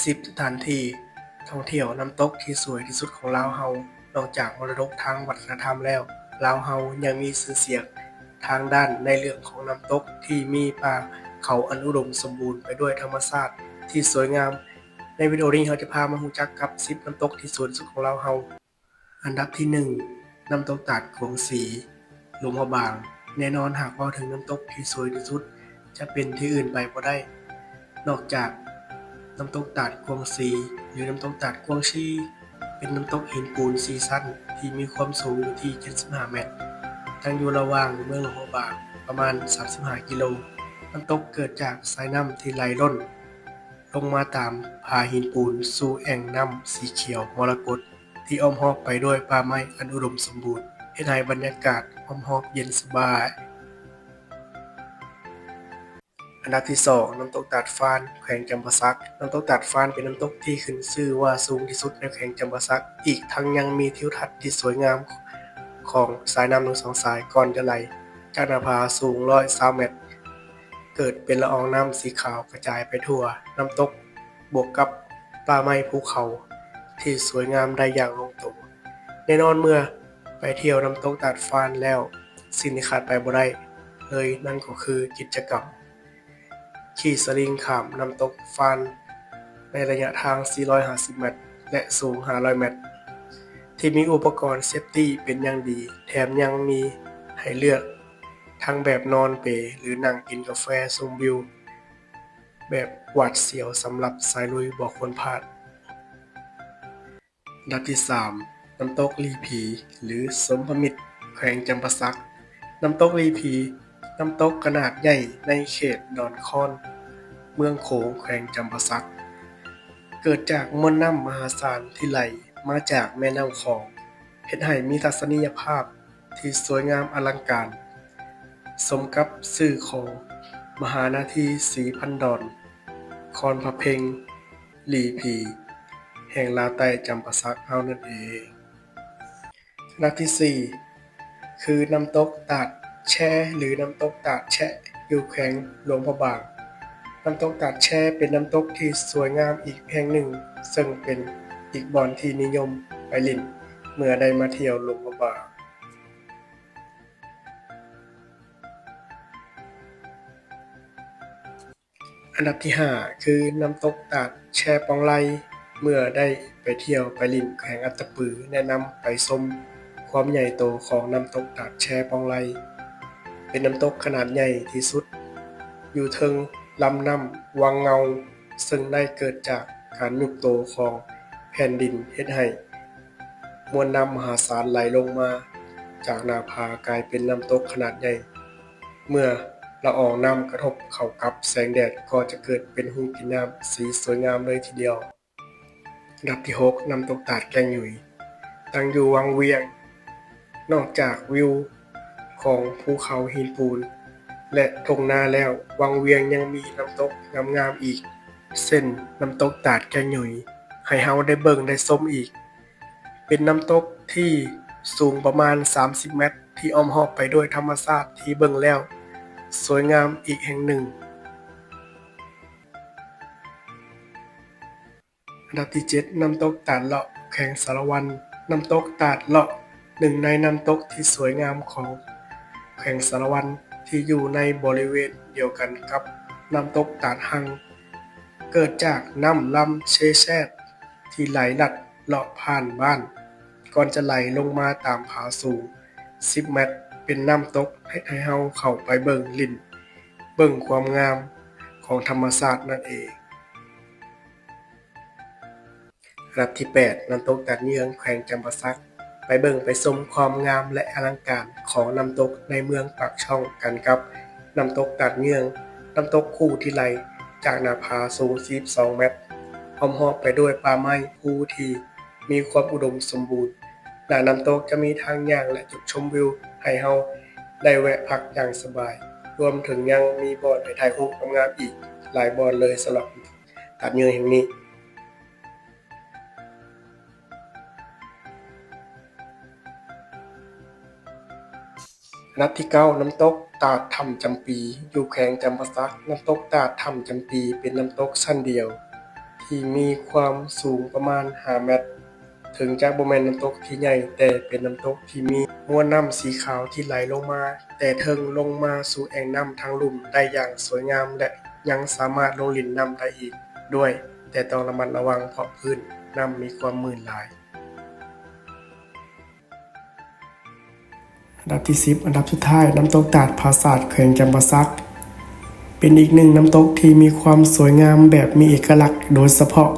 ສິບ ສະຖານທີ່ທ່ອງທ່ຽວນ້ຳຕົກທີ່ສວຍທີ່ສຸດຂອງລາວເຮົາ. ນອກຈາກມໍລະດົກທາງວັດທະນະທຳແລ້ວ, ລາວເຮົາຍັງມີຊື່ສຽງທາງດ້ານໃນເລື່ອງຂອງນ້ຳຕົກທີ່ມີປ່າເຂົາອັນອຸດົມສົມບູນໄປດ້ວຍທຳມະຊາດທີ່ສວຍງາມ. ໃນວິດີໂອນີ້ເຮົາຈະພາມາຮູ້ຈັກກັບສິບນ້ຳຕົກທີ່ສວຍທີ່ສຸດຂອງລາວເຮົາ. ອັນດັບທີໜຶ່ງ ນ້ຳຕົກຕາດກວາງຊີ ຫຼວງພະບາງ. ແນ່ນອນ, ຫາກເວົ້າເຖິງນ້ຳຕົກທີ່ສວຍທີ່ສຸດ ຈະເປັນທີ່ອື່ນໄປບໍ່ໄດ້ ນອກຈາກນ້ຳຕົກຕາດກວາງຊີ ຫຼື ນ້ຳຕົກຕາດກວາງຊີ ເປັນນ້ຳຕົກຫີນປູນສີ່ຊັ້ນ ທີ່ມີຄວາມສູງຢູ່ທີ່ເຈັດສິບຫ້າແມັດ, ຕັ້ງຢູ່ລະຫວ່າງເມືອງຫຼວງພະບາງປະມານສາມສິບຫ້າກິໂລ. ນ້ຳຕົກເກີດຈາກສາຍນ້ຳທີ່ໄຫຼຫຼົ່ນລົງມາຕາມຜາຫີນປູນສູ່ແອ່ງນ້ຳສີຂຽວມໍລະກົດ ທີ່ອ້ອມຮອບໄປດ້ວຍປ່າໄມ້ອັນອຸດົມສົມບູນ, ເຮັດໃຫ້ບັນຍາກາດອ້ອມຮອບເຢັນສະບາຍ. ອັນດັບທີສອງ ນ້ຳຕົກຕາດຟານ ແຂວງຈຳປາສັກ. ນ້ຳຕົກຕາດຟານເປັນນ້ຳຕົກທີ່ຂຶ້ນຊື່ວ່າສູງທີ່ສຸດໃນແຂວງຈຳປາສັກ, ອີກທັງຍັງມີທິວທັດທີ່ສວຍງາມຂອງສາຍນ້ຳທັງສອງສາຍ ກ່ອນຈະໄຫຼຈາກໜ້າຜາສູງຮ້ອຍຊາວແມັດ ເກີດເປັນລະອອງນ້ຳສີຂາວກະຈາຍໄປທົ່ວນ້ຳຕົກ. ບວກກັບປ່າໄມ້ພູເຂົາທີ່ສວຍງາມໄດ້ຢ່າງລົງໂຕ. ແນ່ນອນ, ເມື່ອໄປທ່ຽວນ້ຳຕົກຕາດຟານແລ້ວ, ສິ່ງທີ່ຂາດໄປບໍ່ໄດ້ເລີຍນັ້ນກໍຄືກິດຈະກຳຂີ່ສະລິງຂ້າມນ້ຳຕົກຟານໃນໄລຍະທາງສີ່ຮ້ອຍຫ້າສິບແມັດ ແລະ ສູງຫ້າຮ້ອຍແມັດ ທີ່ມີອຸປະກອນເຊຟຕີ້ເປັນຢ່າງດີ, ແຖມຍັງມີໃຫ້ເລືອກທັງແບບນອນເປ ຫຼື ນັ່ງກິນກາແຟຊົມວິວ ແບບຫວາດສຽວສຳລັບສາຍລຸຍບໍ່ຄວນພາດ. ອັນດັບທີສາມ ນ້ຳຕົກຫຼີ່ຜີ ຫຼື ສົມພະມິດ ແຂວງຈຳປາສັກ. ນ້ຳຕົກຫຼີ່ຜີ ນ້ຳຕົກຂະໜາດໃຫຍ່ໃນເຂດດອນຄອນ ເມືອງໂຂງ ແຂວງຈຳປາສັກ, ເກີດຈາກມວນນ້ຳມະຫາສານທີ່ໄຫຼມາຈາກແມ່ນ້ຳຂອງ ເຮັດໃຫ້ມີທັດສະນີຍະພາບ ທີ່ສວຍງາມອະລັງການ ສົມກັບຊື່ຂອງມະຫານາທີສີພັນດອນ ຄອນພະເພັງ ຫຼີ່ຜີ ແຫ່ງລາວໃຕ້ຈຳປາສັກເຮົານັ້ນເອງ. ອັນດັບທີສີ່ ຄືນ້ຳຕົກຕາດແຊ ຫຼື ນ້ຳຕົກຕາດແຊະ ຢູ່ແຂວງຫຼວງພະບາງ. ນ້ຳຕົກຕາດແຊເປັນນ້ຳຕົກທີ່ສວຍງາມອີກແຫ່ງໜຶ່ງ ເຊິ່ງເປັນອີກບ່ອນທີ່ນິຍົມໄປຫຼິ້ນເມື່ອໄດ້ມາທ່ຽວຫຼວງພະບາງ. ອັນດັບທີຫ້າ ຄືນ້ຳຕົກຕາດແຊປອງໄລ. ເມື່ອໄດ້ໄປທ່ຽວໄປຫຼິ້ນແຂວງອັດຕະປື ແນະນຳໄປຊົມຄວາມໃຫຍ່ໂຕຂອງນ້ຳຕົກຕາດແຊປອງໄລ. ເປັນນ້ຳຕົກຂະໜາດໃຫຍ່ທີ່ສຸດຢູ່ເທິງລຳນ້ຳວັງເງົາ ເຊິ່ງໄດ້ເກີດຈາກການຍຸບໂຕຂອງແຜ່ນດິນ ເຮັດໃຫ້ມວນນ້ຳມະຫາສານໄຫຼລົງມາຈາກໜ້າຜາ ກາຍເປັນນ້ຳຕົກຂະໜາດໃຫຍ່. ເມື່ອລະອອງນ້ຳກະທົບເຂົ້າກັບແສງແດດ ກໍຈະເກີດເປັນຮູປີນ້ຳສີສວຍງາມເລີຍທີດຽວ. ອັນດັບທີຫົກ ນ້ຳຕົກຕາດແກ້ງຫຍຸຍ ຕັ້ງຢູ່ວັງວຽງ. ນອກຈາກວິວຂອງພູເຂົາຫີນປູນ ແລະ ທົ່ງນາແລ້ວ, ວັງວຽງຍັງມີນ້ຳຕົກງາມໆອີກ ເຊັ່ນ ນ້ຳຕົກຕາດແກ້ງຫຍຸຍ ໃຫ້ເຮົາໄດ້ເບິ່ງໄດ້ຊົມອີກ. ເປັນນ້ຳຕົກທີ່ສູງປະມານສາມສິບແມັດ ທີ່ອ້ອມຮອບໄປດ້ວຍທຳມະຊາດທີ່ເບິ່ງແລ້ວສວຍງາມອີກແຫ່ງໜຶ່ງ. ອັນດັບທີເຈັດ ນ້ຳຕົກຕາດເລາະ ແຂວງສາລະວັນ. ນ້ຳຕົກຕາດເລາະ ໜຶ່ງໃນນ້ຳຕົກທີ່ສວຍງາມຂອງແຂວງສາລະວັນ ທີ່ຢູ່ໃນບໍລິເວນດຽວກັນກັບນ້ຳຕົກຕາດຮັ່ງ. ເກີດຈາກນ້ຳລຳເຊແຊດ ທີ່ໄຫຼລັດເລາະຜ່ານບ້ານ ກ່ອນຈະໄຫຼລົງມາຕາມຜາສູງສິບແມັດ ເປັນນ້ຳຕົກ ເຮັດໃຫ້ເຮົາເຂົ້າໄປເບິ່ງຫຼິ້ນ ເບິ່ງຄວາມງາມຂອງທຳມະຊາດນັ້ນເອງ. ອັນດັບທີແປດ ນ້ຳຕົກຕາດເຍືອງ ແຂວງຈຳປາສັກ. ໄປເບິ່ງໄປຊົມຄວາມງາມ ແລະ ອະລັງການຂອງນ້ຳຕົກໃນເມືອງປາກຊ່ອງກັນກັບນ້ຳຕົກຕາດເຍືອງ. ນ້ຳຕົກຄູ່ທີ່ໄຫຼຈາກໜ້າຜາສູງສີ່ສິບສອງແມັດ ອ້ອມຮອບໄປດ້ວຍປ່າໄມ້ພູທີ່ມີຄວາມອຸດົມສົມບູນ. ໜ້ານ້ຳຕົກຈະມີທາງຍ່າງ ແລະ ຈຸດຊົມວິວໃຫ້ເຮົາໄດ້ແວະພັກຢ່າງສະບາຍ, ລວມເຖິງຍັງມີບ່ອນໃຫ້ຖ່າຍຮູບງາມໆອີກຫຼາຍບ່ອນເລີຍສຳລັບ ຕາດເຍືອງແຫ່ງນີ້. ອັນດັບທີເກົ້າ ນ້ຳຕົກຕາດຖ້ຳຈຳປີ ຢູ່ແຂວງຈຳປາສັກ. ນ້ຳຕົກຕາດຖ້ຳຈຳປີ ເປັນນ້ຳຕົກຊັ້ນດຽວ ທີ່ມີຄວາມສູງປະມານຫ້າແມັດ. ເຖິງຈະບໍ່ແມ່ນນ້ຳຕົກທີ່ໃຫຍ່, ແຕ່ເປັນນ້ຳຕົກທີ່ມີມວນນ້ຳສີຂາວທີ່ໄຫຼລົງມາແຕ່ເທິງ ລົງມາສູ່ແອ່ງນ້ຳທາງລຸ່ມໄດ້ຢ່າງສວຍງາມ ແລະ ຍັງສາມາດລົງຫຼິ້ນນ້ຳໄດ້ອີກດ້ວຍ, ແຕ່ຕ້ອງລະມັດລະວັງເພາະພື້ນນ້ຳມີຄວາມມື່ນຫຼາຍ. ອັນດັບທີສິບ ອັນດັບສຸດທ້າຍ ນ້ຳຕົກຕາດຜາສາດ ແຂວງຈຳປາສັກ ເປັນອີກໜຶ່ງນ້ຳຕົກທີ່ມີຄວາມສວຍງາມແບບມີເອກະລັກ ໂດຍສະເພາະ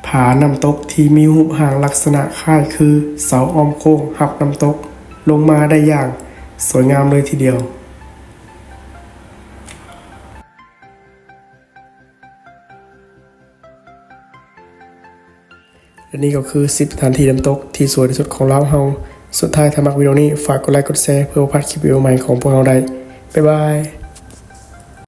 ຜານ້ຳຕົກທີ່ມີຮູບຮ່າງລັກສະນະຄ້າຍຄືເສົາອ້ອມໂຄ້ງຮັບນ້ຳຕົກລົງມາໄດ້ຢ່າງສວຍງາມເລີຍທີດຽວ. ແລະ ນີ້ກໍຄືສິບສະຖານທີ່ນ້ຳຕົກທີ່ສວຍທີ່ສຸດຂອງລາວເຮົາ. ສຸດທ້າຍ ຖ້າມັກວິດີໂອນີ້ ຝາກກົດໄລກົດແຊ ເພື່ອບໍ່ພາດຄລິບວິດີໂອໃໝ່ຂອງພວກເຮົາໄດ້. ບາຍບາຍ.